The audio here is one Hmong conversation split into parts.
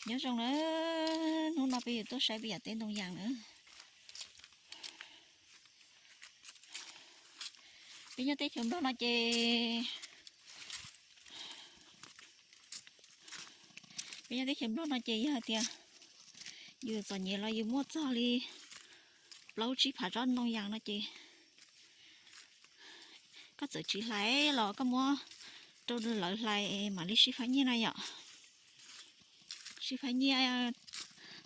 Nyob zoo na, hnub no peb yuav tuaj saib peb yam teb ntoo yas na. Peb nyob teb chaws Nplog no ces peb nyob teb chaws Nplog no ces yog hais tias yus txom nyem los yus muaj txog li plaub tsib phav tsob ntoo yas no ces koj txawm tsis hlais los koj muab rau lawv hlais mam li sib faib nyiaj na yom. Sib faib nyiaj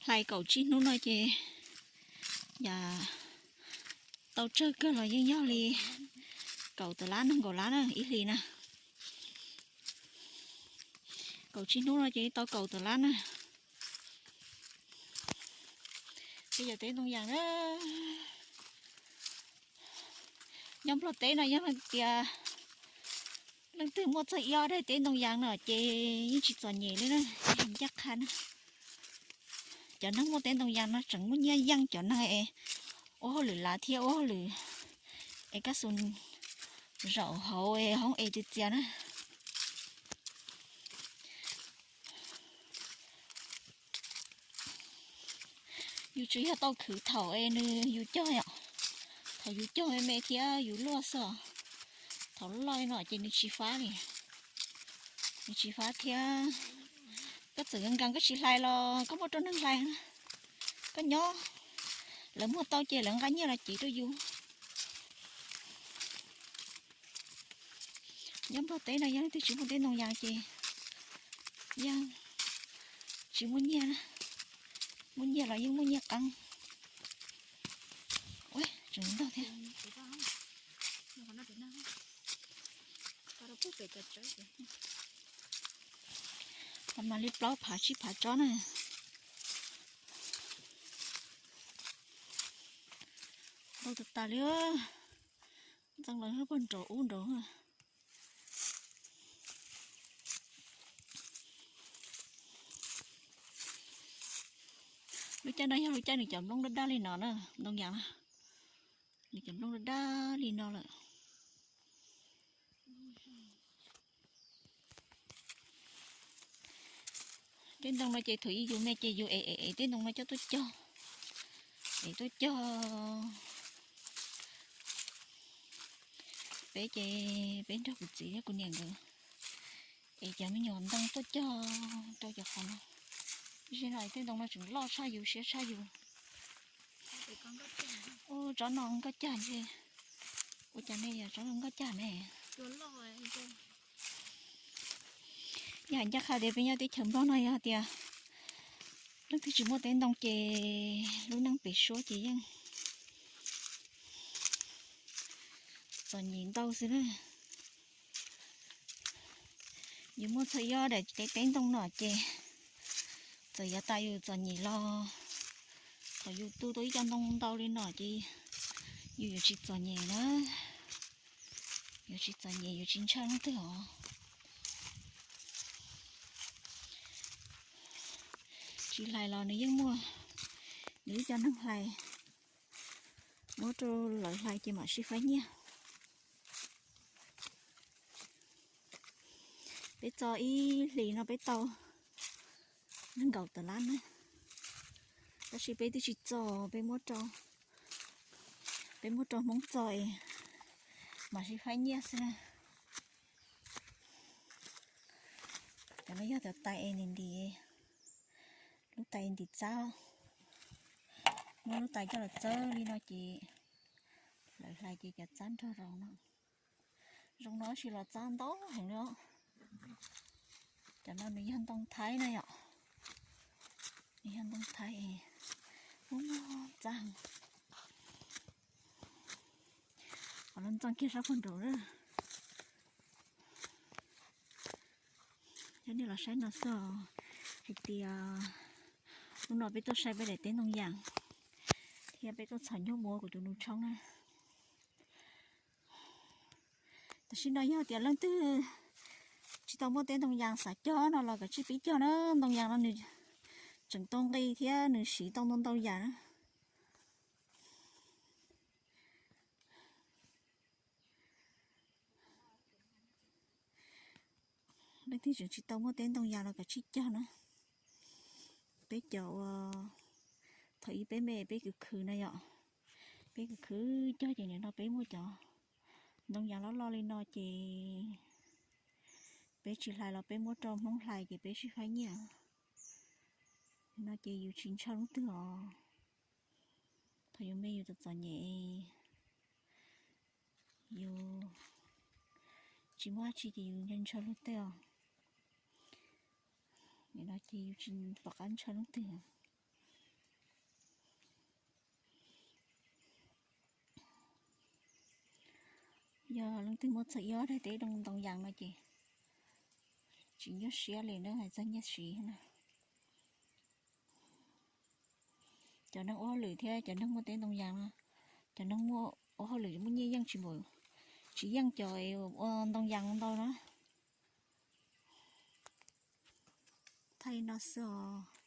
hlais kaum tsib hnub no ces yam tau tsawg kawg los yeej yog li kaum tawm lab nees nkaum lab na ib hlis na. Kaum tsib hnub no ces tau kaum tawm lab na. Peb yam teb ntoo yas na, nyob Nplog teb no yog tias leej twg muaj txog ib ob daim teb ntoo yas no ces yeej tsis txom nyem li na, ncaj qha na. Cov neeg muaj teb ntoo yas no tseem muaj nyiaj yeej cov neeg es ua hauj lwm lav thiab ua hauj lwm es kab xus zaum hauv es hoob es txias txias na. Yus tsuas yog tau khwv thaum es nws yus cog yom, thaum yus cog me me thiab yus luaj xwb. Thaum loj no ces nws tsis fab li, nws tsis fab thiab. Koj txawm nkees koj tsis hlais los koj muab rau neeg hlais na. Koj nyob, lawv muag tau ces lawv nqa nyiaj los cev rau yus. Nyob Nplog teb no yog leej twg tsis muaj teb ntoo yas ces yeej tsis muaj nyiaj, muaj nyiaj los yeej muaj nyiaj qeeb. Tseem ntog thiab. Qhov mas li plaub phav tsib phav tsob na. Ntau tas tas li, ntxeev los puag nraum ub nraud. Lub caij no yog lub caij nws cov nplooj daj daj li no na, ntoo yas na, nws cov nplooj daj daj li no lawm. Teb ntoo no ces thaum ub yus me ces yus ev ev ev teb ntoo no coj tuaj cog, ev tuaj cog. Peb ces peb nrog kuv txiv thiab kuv niam nkawd ev cov me nyuam ntoo tuaj cog rau cov qhov no. Ib zaug no tej ntoo no tseem loj tshaj yus siab tshaj yus. Ua tsob no nkauj cag ntshe, ua cas ne yog tsob no nkauj cag ne. Yog ncaj qha tias peb nyob teb chaws Nplog no yog tias leej twg tsis muaj teb ntoo ces lub neej pem suab ces yeej txom nyem ntau xwb na. Yus muaj txhua yog daim teb ntoo no ces txawm yav tas yus txom nyem los thaum yus tu tau ib co ntoo ntau li no ces yus yuav tsis txom nyem na. Yuav tsis txom nyem, yuav tsis ntshaw leej twg os. Tsis hlais los nws yeej muaj nws ib co neeg hlais, muab rau lawv hlais ces mam sib faib nyiaj. Peb txo ib hlis no peb tau nees nkaum tawm lab na, tab sis peb twb tsis txo, peb muab rau, peb muab rau Hmoob txo es mam sib faib nyiaj xwb na. Cov no yog cov tais es ntim ntim, lub tais ntim txab, muab lub tais coj los txawb li no ces lawv hlais ces cov txab nrog zoo no. Zoo no tab sis los txab ntau heev li os. Cov no nws yog ntoo Thaib na yom, nws yog ntoo Thaib, muaj muaj txab heev. Qhov no ntxeev kiag sab puag nraud na. Coj nej los saib no xwb hais tias hnub no peb tuaj saib peb daim teb ntoo yas thiab peb tuaj txhom nyuj muab kuv tus nus tshoob na. Tam sim no yog tias leej twg tsis tau muaj teb ntoo yas xav cog no los kav tsij pib cog na. Ntoo yas no nws tseem tau nqi thiab nws siv tau ntau ntau yam na. Leej twg tseem tsis tau muaj teb ntoo yas los kav tsij cog na. Peb cov uas thaum ub peb me peb khwv khwv na yom, peb khwv khwv cog ces nim no peb muaj cov ntoo yas loj loj li no ces peb tsis hlais los peb muab rau Hmoob hlais ces peb sib faib nyiaj. Nim no ces yus tsis ntshaw leej twg os. Thaum yus me yus txom txom nyem, yus tsis muaj dab tsi ces yus ntshaw luag tej os. Nim no ces yus tsis pom qab ntshaw leej twg. Yog leej twg muaj txog ib ob daim teb ntoo yas no ces tsis nyuaj siab li na, hais txog nyiaj siv na. Cov neeg ua hauj lwm thiab cov neeg muaj teb ntoo yas no, cov neeg muaj ua hauj lwm muaj nyiaj yeej tsis npaum, tsis yeej cov ua ntoo yas ntau na. Thaij li no xwb os.